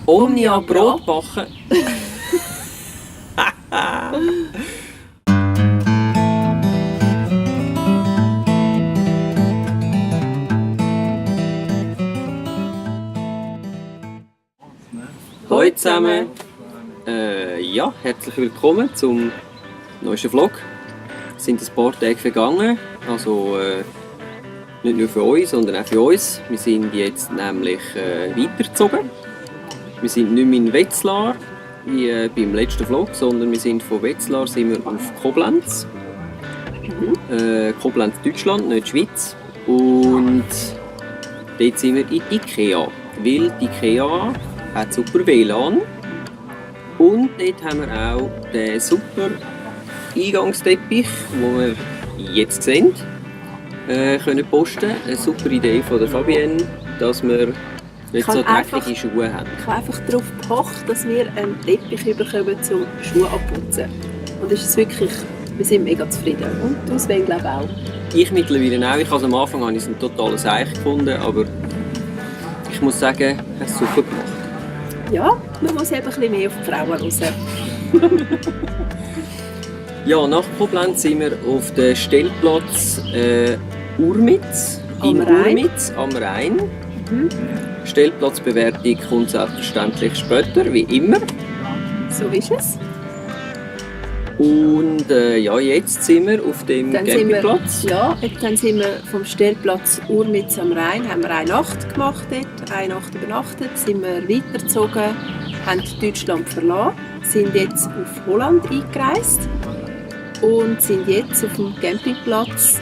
Omnia Brot backen. Hallo zusammen. Ja, herzlich willkommen zum neuesten Vlog. Es sind ein paar Tage vergangen, also nicht nur für euch, sondern auch für uns. Wir sind jetzt nämlich weitergezogen. Wir sind nicht mehr in Wetzlar, wie beim letzten Vlog, sondern wir sind von Wetzlar sind wir auf Koblenz. Koblenz, Deutschland, nicht Schweiz. Und dort sind wir in Ikea, weil die Ikea hat super WLAN. Und dort haben wir auch den super Eingangsteppich, den wir jetzt sehen, können posten. Eine super Idee von der Fabienne, dass wir nicht so dreckige Schuhe haben. Ich habe einfach darauf gepocht, dass wir einen Teppich bekommen zum Schuhe abputzen. Und das ist wirklich, wir sind mega zufrieden. Und du, Sven, glaube ich auch. Ich mittlerweile auch. Am Anfang habe ich es ein totales Eich gefunden, aber ich muss sagen, es ist super gemacht. Ja, man muss eben ein bisschen mehr auf die Frauen raus. Ja, nach Koblenz sind wir auf dem Stellplatz Urmitz, in Urmitz am Rhein. Stellplatzbewertung kommt selbstverständlich später, wie immer. So ist es. Und ja, jetzt sind wir auf dem Campingplatz. Dann sind wir vom Stellplatz Urmitz am Rhein, haben wir eine Nacht gemacht dort, eine Nacht übernachtet, sind wir weitergezogen, haben Deutschland verlassen, sind jetzt auf Holland eingereist und sind jetzt auf dem Campingplatz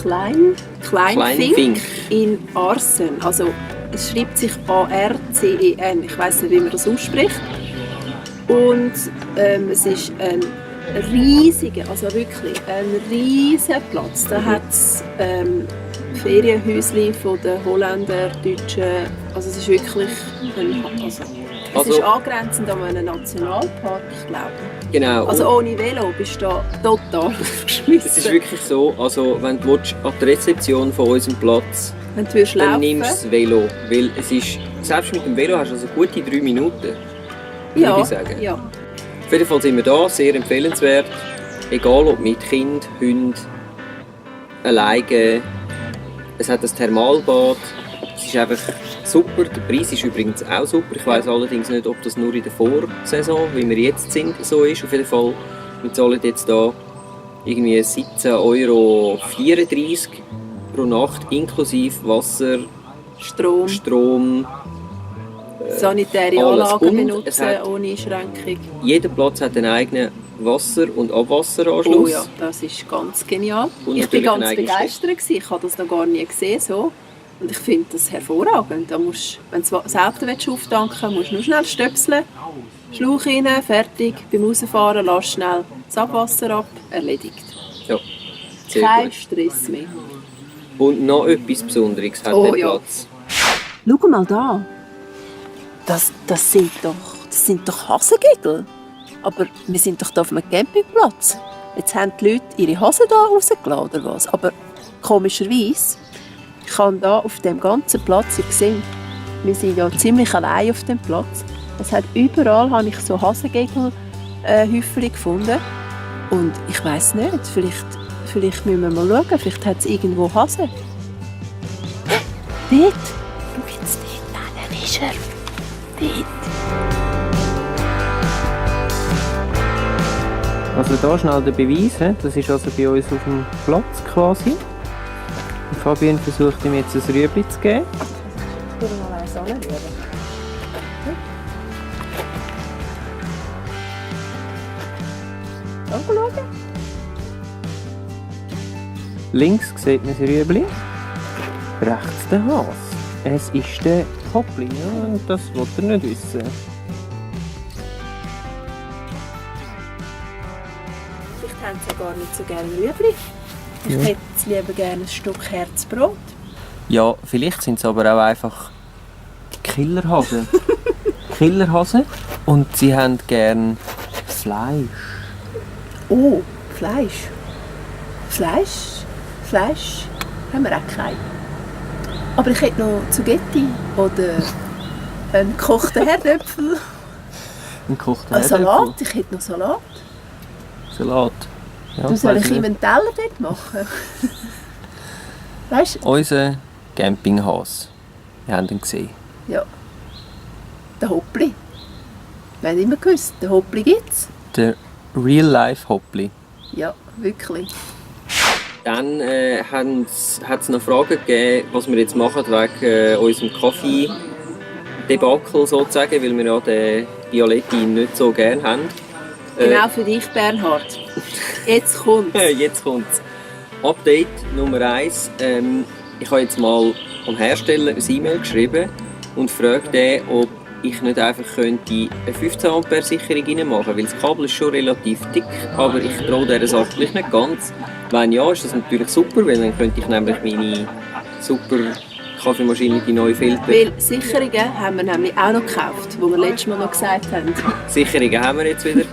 Kleinfink in Arsen. Also es schreibt sich A-R-C-E-N, ich weiss nicht, wie man das ausspricht. Und es ist ein riesiger, also wirklich ein riesiger Platz. Da hat es Ferienhäuschen von den Holländer, Deutschen. Also es ist wirklich es ist angrenzend an einen Nationalpark, ich glaube. Genau. Also ohne Velo bist du da total verschmissen. Es ist wirklich so, also wenn du an die Rezeption von unserem Platz willst, dann nimmst du das Velo. Weil es ist, selbst mit dem Velo hast du also gute 3 Minuten, würde ich sagen. Ja. Auf jeden Fall sind wir da, sehr empfehlenswert. Egal ob mit Kind, Hund, alleine. Es hat ein Thermalbad. Es ist einfach super. Der Preis ist übrigens auch super. Ich weiss allerdings nicht, ob das nur in der Vorsaison, wie wir jetzt sind, so ist. Auf jeden Fall, wir zahlen jetzt hier irgendwie 17,34 € pro Nacht, inklusive Wasser, Strom, sanitäre Anlagen benutzen, ohne Einschränkung. Jeder Platz hat einen eigenen Wasser- und Abwasseranschluss. Oh ja, das ist ganz genial. Und ich war ganz begeistert. Ich habe das noch gar nie gesehen. So. Und ich finde das hervorragend. Da musst, wenn du das Auto auftanken willst, musst du nur schnell stöpseln, Schlauch rein, fertig. Beim Rausfahren lass schnell das Abwasser ab, erledigt. Ja, sehr kein gut. Stress mehr. Und noch etwas Besonderes hat der Platz. Schau mal da. Das sind doch Hasengegel. Aber wir sind doch hier auf einem Campingplatz. Jetzt haben die Leute ihre Hasen hier rausgelassen, oder was? Aber komischerweise, ich kann hier auf dem ganzen Platz, ihr seht, wir sind ja ziemlich allein auf dem Platz. Es hat überall habe ich so Hasengegel-Häufchen gefunden. Und ich weiss nicht, vielleicht müssen wir mal schauen, vielleicht hat es irgendwo Hasen. Dort! Schau jetzt dort, nein, ist er. Dort. Also hier schnell der Beweis, das ist also bei uns auf dem Platz quasi. Und Fabienne versucht ihm jetzt ein Rüebli zu geben. Ich will mal eins anrühren. Schauen. Links sieht man das Rüebli, rechts der Hase. Es ist der Hoppli, ja, das will er nicht wissen. Vielleicht haben sie ja gar nicht so gerne Rüebli. Ich hätte lieber gerne ein Stück Herzbrot. Ja, vielleicht sind es aber auch einfach Killerhasen. Killerhasen. Und sie haben gerne Fleisch. Oh, Fleisch. Fleisch haben wir auch kein. Aber ich hätte noch Zugetti oder Ein gekochter Herdöpfel. Ein gekochter Herdöpfel. Salat, ich hätte noch Salat. Salat? Ja, du soll ich ihm einen Teller dort machen? Weißt du? Unser Campinghase. Wir haben ihn gesehen. Ja. Der Hoppli. Wir haben immer gewusst, den Hoppli gibt's. Der Real-Life Hoppli. Ja, wirklich. Dann hat es noch Fragen gegeben, was wir jetzt machen wegen unserem Kaffee-Debakel sozusagen, weil wir ja den Violetti nicht so gerne haben. Genau für dich, Bernhard. Jetzt kommt's. Jetzt kommt's. Update Nummer 1. Ich habe jetzt mal am Hersteller ein E-Mail geschrieben und frage den, ob ich nicht einfach könnte eine 15 Ampere Sicherung reinmachen, weil das Kabel ist schon relativ dick, aber ich traue dieser Sache nicht ganz. Wenn ja, ist das natürlich super, weil dann könnte ich nämlich meine super Kaffeemaschine, die neue Filter... Weil Sicherungen haben wir nämlich auch noch gekauft, wo wir letztes Mal noch gesagt haben. Sicherungen haben wir jetzt wieder.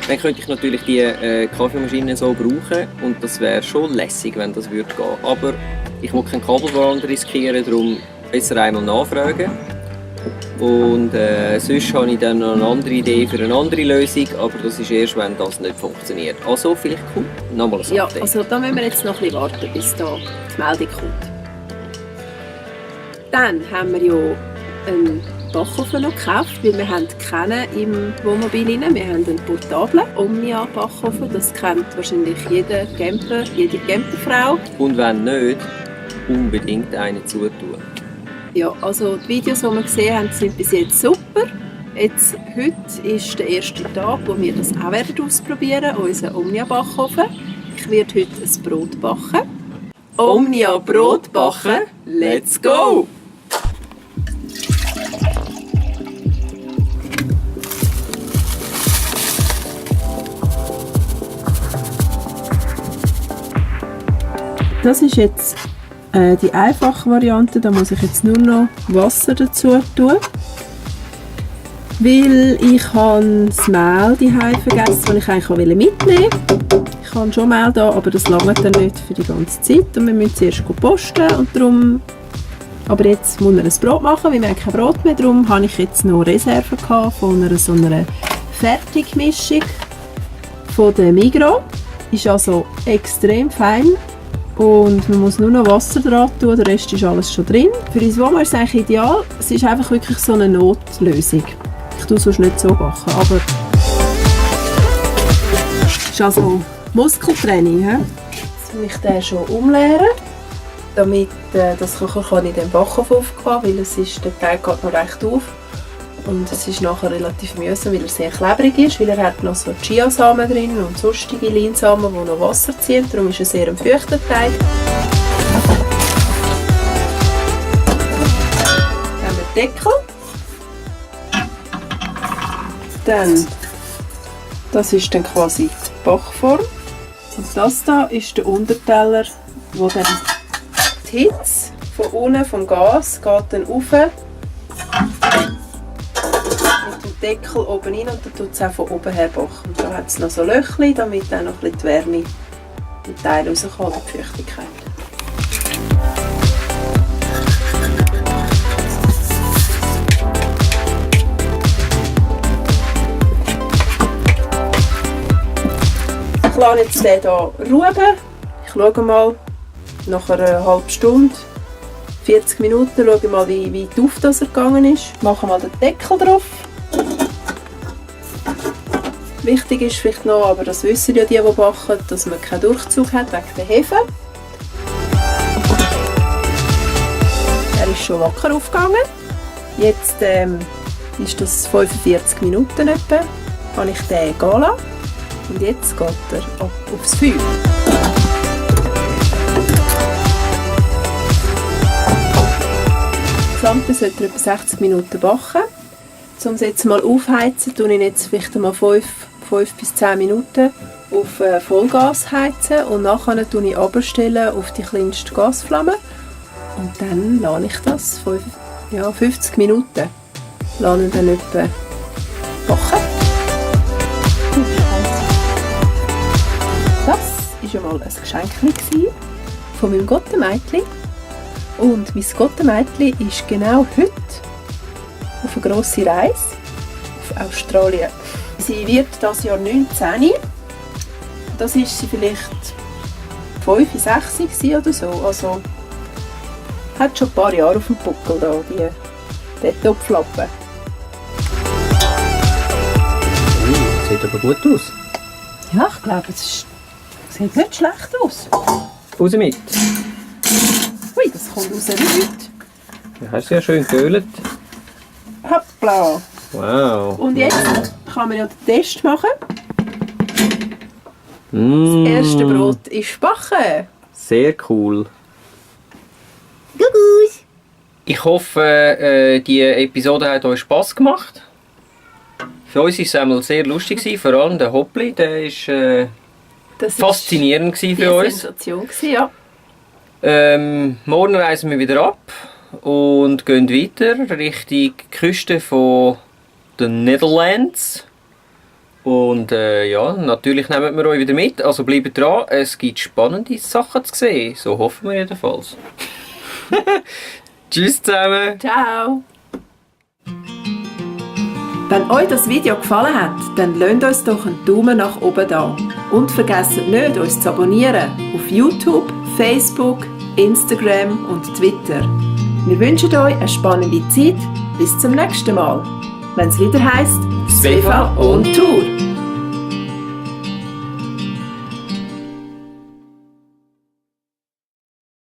Dann könnte ich natürlich die Kaffeemaschine so brauchen und das wäre schon lässig, wenn das würde gehen. Aber ich will keinen Kabelbrand riskieren, darum besser einmal nachfragen. Und sonst habe ich dann noch eine andere Idee für eine andere Lösung, aber das ist erst, wenn das nicht funktioniert. Also vielleicht kommt nochmal ein Update. Ja, also da müssen wir jetzt noch ein bisschen warten, bis da die Meldung kommt. Dann haben wir ja einen Backofen noch gekauft, weil wir haben keinen im Wohnmobil rein. Wir haben einen portablen Omnia-Backofen, das kennt wahrscheinlich jede Camperfrau. Und wenn nicht, unbedingt einen zutun. Ja, also die Videos, die wir gesehen haben, sind bis jetzt super. Jetzt, heute ist der erste Tag, wo wir das auch ausprobieren werden, unseren Omnia-Backofen. Ich werde heute ein Brot backen. Omnia Brot backen, let's go! Das ist jetzt die einfache Variante, da muss ich jetzt nur noch Wasser dazu tun. Weil ich habe das Mehl daheim vergessen, das ich eigentlich mitnehmen wollte. Ich habe schon Mehl da, aber das langt dann nicht für die ganze Zeit. Und wir müssen zuerst posten und darum... Aber jetzt muss man ein Brot machen, weil wir haben kein Brot mehr. Darum habe ich jetzt noch Reserven von so einer Fertigmischung von der Migros. Ist also extrem fein. Und man muss nur noch Wasser dran tun, der Rest ist alles schon drin. Für uns Wohnmobil ist es eigentlich ideal. Es ist einfach wirklich so eine Notlösung. Ich tue sonst nicht so backen, aber es ist also Muskeltraining. Jetzt muss ich den schon umleeren, damit das kann in den Backofen aufgehen, weil der Teig geht noch recht auf. Und es ist nachher relativ mühsam, weil er sehr klebrig ist, weil er hat noch so Chiasamen drin und sonstige Leinsamen, die noch Wasser ziehen. Darum ist er sehr ein feuchter Teig. Dann haben wir den Deckel. Dann, das ist dann quasi die Backform. Und das da ist der Unterteller, wo dann die Hitze von unten vom Gas geht dann rauf. Deckel oben rein und dann tut es auch von oben her backen. Und da hat es noch so Löchchen, damit dann noch ein bisschen die Wärme im Teil rauskommt und die Feuchtigkeit. Ich lasse jetzt den hier ruhen. Ich schaue mal nach einer halben Stunde, 40 Minuten, schaue mal, wie weit auf das er gegangen ist. Ich mache mal den Deckel drauf. Wichtig ist vielleicht noch, aber das wissen ja die backen, dass man keinen Durchzug hat wegen der Hefe. Er ist schon wacker aufgegangen. Jetzt ist das 45 Minuten etwa. Kann ich den gehen lassen. Und jetzt geht er ab aufs Feuer. Insgesamt sollte er etwa 60 Minuten backen. Um es jetzt mal aufheizen, tue ich jetzt vielleicht mal 5 bis 10 Minuten auf Vollgas heizen und nachher tue ich runterstellen auf die kleinste Gasflamme und dann lasse ich das 50 Minuten lasse ich dann etwa backen. Das war ja mal ein Geschenk von meinem Gottemädchen und mein Gottemädchen ist genau heute auf eine grosse Reise auf Australien. Sie wird dieses Jahr 19. Das war sie vielleicht 5, 6 oder so. Also hat schon ein paar Jahre auf dem Buckel da, der Topflappen. Sieht aber gut aus. Ja, ich glaube, es sieht nicht schlecht aus. Raus mit. Ui, das kommt raus wie heute. Du hast ja schön geölt. Hoppla. Wow. Und jetzt kann man ja den Test machen. Mm. Das erste Brot ist backen. Sehr cool. Gugus. Ich hoffe, die Episode hat euch Spass gemacht. Für uns war es einmal sehr lustig, vor allem der Hoppli, der war faszinierend für uns. Sensation gewesen, ja. Morgen reisen wir wieder ab und gehen weiter Richtung die Küste von den Netherlands. Und ja, natürlich nehmen wir euch wieder mit, also bleibt dran, es gibt spannende Sachen zu sehen, so hoffen wir jedenfalls. Tschüss zusammen! Ciao! Wenn euch das Video gefallen hat, dann lasst uns doch einen Daumen nach oben da. Und vergesst nicht, uns zu abonnieren auf YouTube, Facebook, Instagram und Twitter. Wir wünschen euch eine spannende Zeit. Bis zum nächsten Mal, wenn es wieder heisst Svefa on Tour.